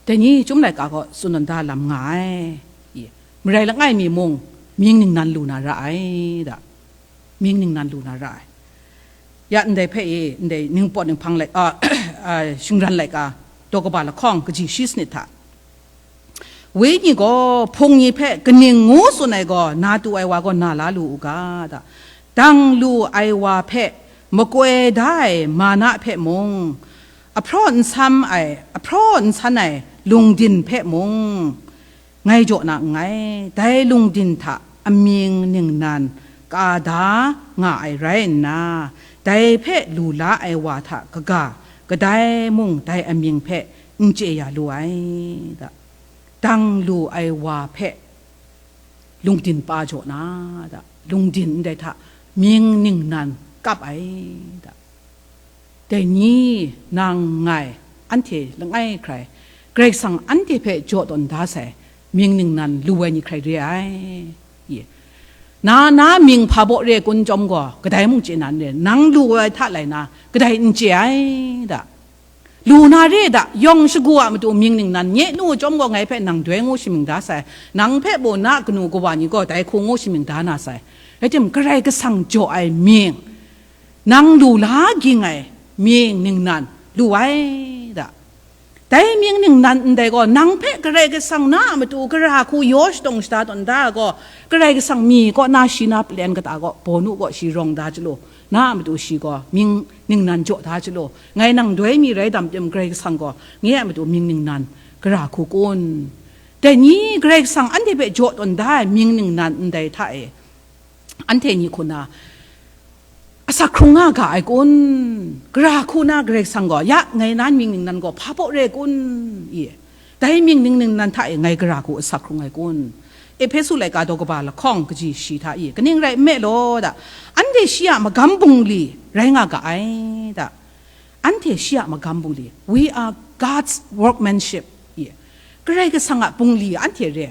Dai ni chyum laika gaw tsun dan da lam nga ai. I, marai langai mi mung, mying ningnan lu na ra ai, da. Mying ningnan lu na ra ai. Ya ndai hpe e, ndai ningpawt ninghpang lai, a, a, shingran laika, daw kaba lahkawng, kaji shi sanit hta. Wenyi gaw hpung ni hpe kaning ngu tsun ai gaw, na tu ai wa gaw na la lu u ga, da. Dang lu ai wa hpe makoi da ai mana hpe mung, ahpraw n sam ai, ahpraw n san ai lungdin hpe mung, ngai jaw na nngai. Dai lungdin hta amying ningnan ka da nga ai rai nna, dai hpe lu la ai wa hta kaga, kadai mung dai amying hpe n chye ya lu ai, da. Dang lu ai wa hpe lungdin pa jaw na, da, lungdin ndai hta mying ningnan kap ai, da. Dai ni nang ngai, anhte langai hkrai, Karai Kasang anhte hpe jaw tawn da sai, mying ningnan lu ai ni hkrai re ai. Ye. Na, na mying hpa baw re kun chyawm gaw, kadai mung chye na n re, nang lu ai hta lai na, kadai n chye ai, da. Lu na re da, yawng shagu a matu mying ningnan nye nu chyawm gaw ngai hpe nang doi ngu shamying da sai, nang hpe baw na kanu kawa ni gaw dai hku ngu shamying da na sai. Rai tim, Karai Kasang jaw ai mying, nang lu la ging ai mying ningnan lu ai da. Dai mying ningnan ndai gaw, nang hpe Karai Kasang na a matu gara hku yaw shadawng shada tawn da gaw, Karai Kasang mi kaw na shi na palen kata gaw, bawnu gaw shi rawng da chyalu, na a matu shi gaw mying ningnan jaw da chyalu, ngai nang doi mi rai dam tim, Karai Kasang gaw nye a matu mying ningnan gara hku kun? Dai ni Karai Kasang anhte hpe jaw tawn da ai mying ningnan ndai hta e, anhte ni hku na asak hkrung nga ga ai kun? Gara hku na Karai Kasang gaw, ya, ngai nan mying ningnan gaw hpa baw re kun? I, dai mying ning ningnan hta e ngai gara hku asak hkrung ai kun? Ehpesu laika daw kaba lahkawng kaji shi hta i, kaning rai nme law da, anhte shi a magam bungli rai nga ga ai da. Anhte shi a magam bungli, we are God's workmanship, i, Karai Kasang a bungli anhte re.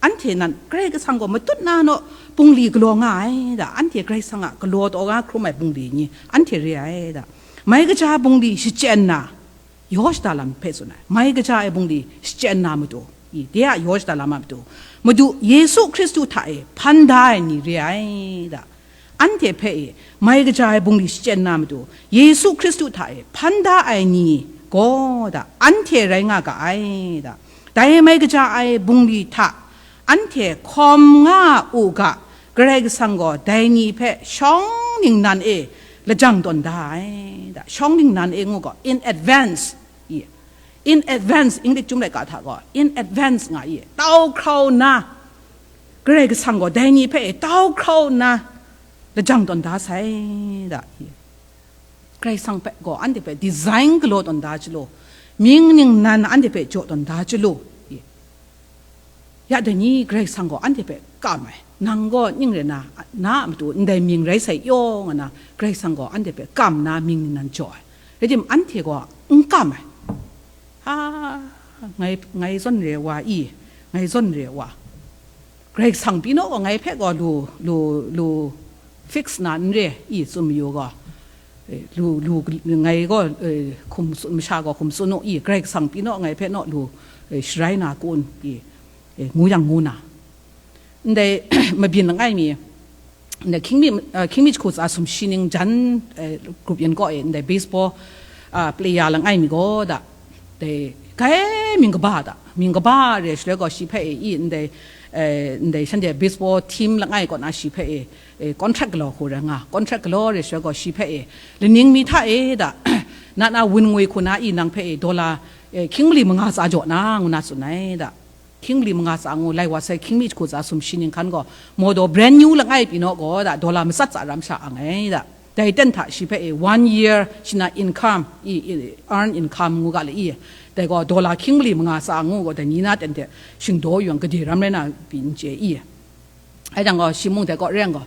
Anhte nan Karai Kasang gaw matut na naw bungli galaw nga ai da, anhte Karai Kasang a galaw taw nga hkrum ai bungli ni anhte re ai da. Mai kaja bungli shachyen na, yaw shada lam hpe tsun ai, mai kaja ai bungli shachyen na matu, i, de a yaw shada lam a matu, Madu Yesu Hkristu hta e hpan da ai ni re ai da. Anhte hpe e mai kaja ai bungli shachyen na matu, Yesu Hkristu hta e hpan da ai ni gaw da, anhte rai nga ga ai da. Dai mai kaja ai bungli hta anhte hkawm nga u ga, Karai Kasang gaw dai ni hpe shawng ningnan e lajang tawn da ai da. Shawng ningnan e ngu gaw, in advance, i, in advance, English chyum laika hta gaw, in advance nga i, tau hkrau na, Karai Kasang gaw dai ni hpe tau hkrau nna lajang tawn da sai da. Karai Kasang hpe gaw anhte hpe design galaw tawn da chyalu, Mying ningnan anhte hpe jaw tawn da chyalu, i. Ya dai ni Karai Kasang gaw anhte hpe kam ai, nang gaw ning rai na, na a matu ndai mying rai sai yaw nga na, Karai Kasang gaw anhte hpe kam na mying ningnan jaw ai. Rai timung, anhte gaw n kam ai. Ha, ngai, ngai zawn re ai wa i, ngai zawn re ai wa. Karai Kasang pyi naw gaw ngai hpe gaw lu, lu, lu fix na n re i, tsun mayu gaw, eh, lu, lu, ngai gaw, eh, hkum tsun, masha gaw hkum tsun u i, Karai Kasang pyi naw ngai hpe naw lu, eh, sharai na kun i, eh, ngu yang ngu na. Ndai mabyin langai mi, ndai hkying mi, eh, hkying mi jahku tsa sumshi ning jan, eh, grup yin kaw e, ndai baseball, ah, player langai mi gaw da, dai, kai mying kaba da, mying kaba re shaloi gaw shi hpe e i, ndai, eh, ndai shanhte baseball team langai kaw na shi hpe e, eh, contract galaw hku rai nga, contract galaw re shaloi gaw shi hpe e, laning mi hta e da, na na wun ngwi hku na i, nang hpe e dollar, eh, hkying mali manga tsa jaw na, ngu na tsun ai da. Hkying mali manga tsa ngu lai wa sai, hkying mi jahku tsa sumshi ning hkan gaw, motor brand new langai pyi naw gaw da, dollar matsat tsa ram sha ang ai da. Dai ten hta shi hpe e, one year shi na income, i, i, earn income ngu ga le i, dai gaw dollar hkying mali manga tsa ngu gaw, dai ni na ten hte shingdaw yu yang gade ram rai na pyi n chye i. Ai jang gaw, shi mung dai kaw rai yang gaw,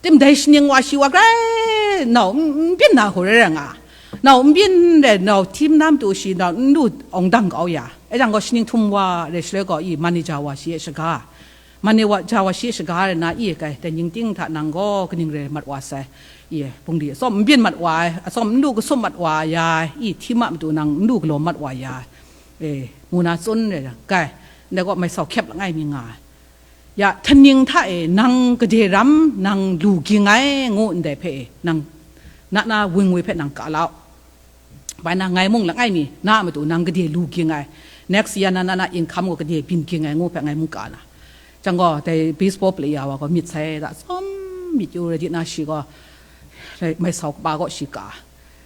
tim dai shaning wa shi wa grai nau n, n byin na hku rai rai nga. Nau n byin re, nau htim na matu shi nau n lu awng dang kau ya. Ai jang gaw, shaning htum wa re shaloi gaw, i, manager wa shi e shaga. Manager wa shi e shaga re na, i, kai, dai ning ting hta nang gaw kaning re mat wa sai. I, bungli atsawm n byin mat wa ai, atsawm n lu kasup mat wa ya ai, i, htim a matu nang n lu galaw mat wa ya ai. E, ngu na tsun re jang, kai, ndai gaw mai sau hkyep langai mi nga ai. Ya, htaning hta e nang gade ram nang lu ging ai ngu ndai hpe e, nang na na wun ngwi hpe nang ka la u. Bai na ngai mung langai mi, na a matu nang gade lu ging ai, next year na na na income gaw gade byin ging ai ngu hpe ngai mung ka na. Jang gaw, dai baseball player wa gaw myit sai da, tsawm myit yu rai di na, shi gaw, mai sau kaba gaw shi ka,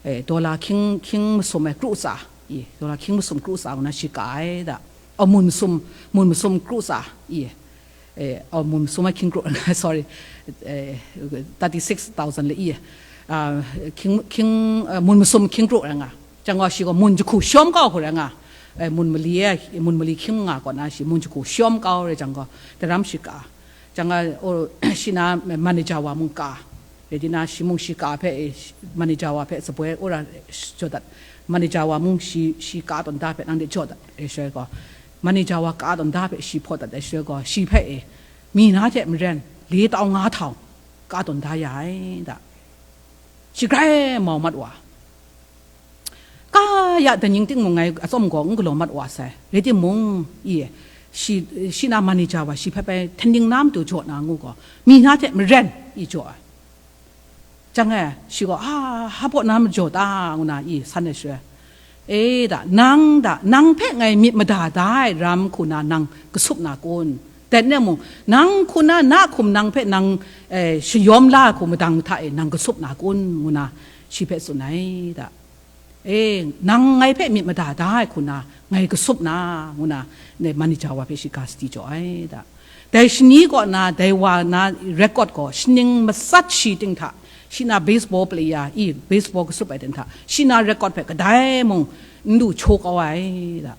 e, dollar hkying, hkying masum ai kru tsa, i, dollar hkying masum kru tsa ngu na shi ka ai da. O, mun masum, mun masum kru tsa, i, eh, oh, mun masum ai hkying kru, sorry, eh, thirty six thousand le i, ah, hkying, hkying, eh, mun masum hkying kru rai nga. Jang gaw shi gaw mun jahku shawm kau hku rai nga. Eh, mun mali e, mun mali hkying nga kaw na shi mun jahku shawm kau rai jang gaw, daram shi ka. Jang gaw, oh, shi na manager wa mung ka. Rai di na, shi mung shi ka hpe, eh, manager wa hpe tsaboi wora jaw dat, manager wa mung shi, shi ka tawn da hpe nang de jaw dat, e shaloi gaw, manager wa ka tawn da hpe shi hpaw dat ai shaloi gaw, shi hpe, eh, mi na hte maren, le tau nga htau, ka tawn da ya ai da. Shi grai mau mat wa. Ka ya, daning ting mung ngai atsawm gaw n galaw mat wa sai. Rai timung, i, shi, shi na manager wa shi hpe bai htaning na matu jaw na ngu gaw, mi na hte maren i jaw ai. Jang e, shi gaw, a, hpa baw na majaw ta, ngu na i san ai shaloi, e da, nang da, nang hpe ngai myit mada da ai ram hku na nang kasup na kun? Dai n rai mung, nang hku na, na hkum nang hpe nang, eh, shayawm la ai hku madang hta e nang kasup na kun? Ngu na shi hpe tsun ai da. E, nang ngai hpe myit mada da ai hku na, ngai kasup na, ngu na, ne, manager wa hpe shi ga sadi jaw ai da. Dai shani kaw na, dai wa na record gaw, shaning matsat shi ting hta, shi na baseball player, i, baseball kasup ai ting hta, shi na record hpe kadai mung n lu hkyaw kau ai da.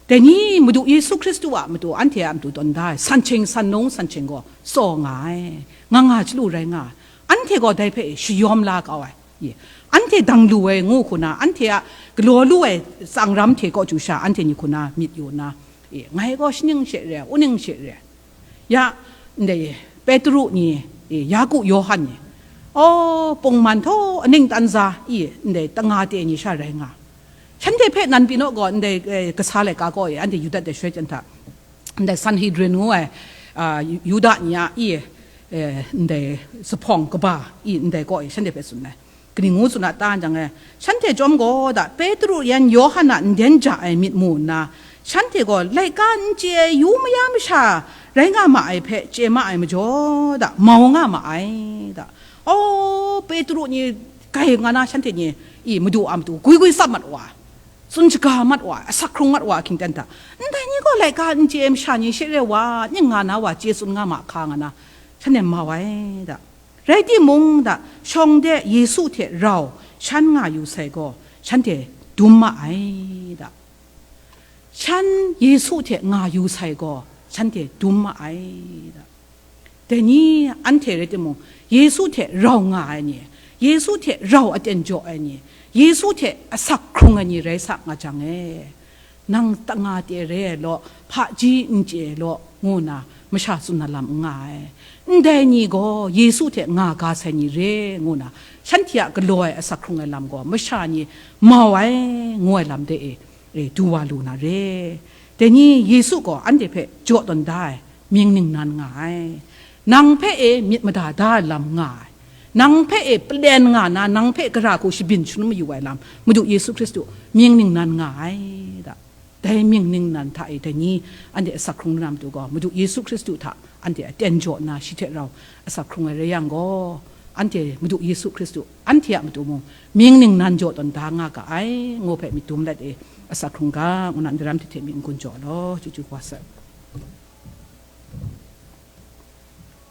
Dai ni Madu Yesu Hkristu a matu, anhte a matu tawn da ai, san hkying san nung san hkying gaw tsaw nga ai, nga nga chyalu rai nga ai. Anhte gaw dai hpe shayawm la kau ai. Ye. Anhte dang lu ai ngu hku na, anhte a galaw lu ai tsang ram hte kaw chyu sha, anhte ni hku na myit yu nna, e, ngai gaw shaning she re ai, uning she re ai. Ya, ndai Petru ni, e, Yaku, Yawhan ni, aw, pungman htaw aning tan za, i, ndai tanga te ni sha rai nga. Shanhte hpe nan pyi naw gaw, ndai, e, kasa laika kaw e, anhte yu dat ai shaloi jan hta, ndai Sanhedrin ngu ai, a, Yu-, Yuda ni a, i, e, ndai zuphpawng kaba, i, ndai kaw e, shanhte hpe tsun ai. Kaning ngu tsun a ta jang e, shanhte chyawm gaw da, Petru yan Yawhan a nden ja ai myit mu nna, shanhte gaw laika n chye ai yu maya masha rai nga ma ai hpe chye ma ai majaw da, mau nga ma ai da. Aw, Petru ni kai nga na shanhte ni, i, Madu a matu gwi gwi tsap mat wa, tsun shaga mat wa, asak hkrung mat wa ahkying ten hta, ndai ni gaw laika n chye ai masha ni she re wa, ning nga na wa chye tsun nga ma hka nga na, shanhte mau ai da. Rai timung da, shawng de Yesu hte rau shan nga yu sai gaw, shanhte dum ma ai da. Shan Yesu hte nga yu sai gaw, shanhte dum ma ai da. Dai ni anhte rai timung, Yesu hte rau nga ai ni, Yesu hte rau aten jaw ai ni, Yesu hte asak hkrung ai ni rai sa nga jang e, nang tanga te re ai law, hpaji n chye ai law, ngu na masha tsun na lam n nga ai. Ndai ni gaw Yesu hte nga ga sai ni re, ngu na shanhte a galaw ai asak hkrung ai lam gaw masha ni mau ai, ngu ai lam de e, e, du wa lu na re. Dai ni Yesu gaw anhte hpe jaw tawn da ai mying ningnan nga ai. Nang hpe e myit mada da ai lam nga ai. Nang hpe e palen nga na, nang hpe gara hku shabyin shangun mayu ai lam, Madu Yesu Hkristu mying ningnan nga ai da. Dai mying ningnan hta e dai ni anhte asak hkrung na matu gaw, Madu Yesu Hkristu hta anhte aten jaw nna, shi hte rau asak hkrung ai rai yang gaw, anhte Madu Yesu Hkristu anhte a matu mung mying ningnan jaw tawn da nga ga ai, ngu hpe myit dum let e asak hkrung ga, ngu na daram hte hte myit n-gun jaw law, chyeju wa sai.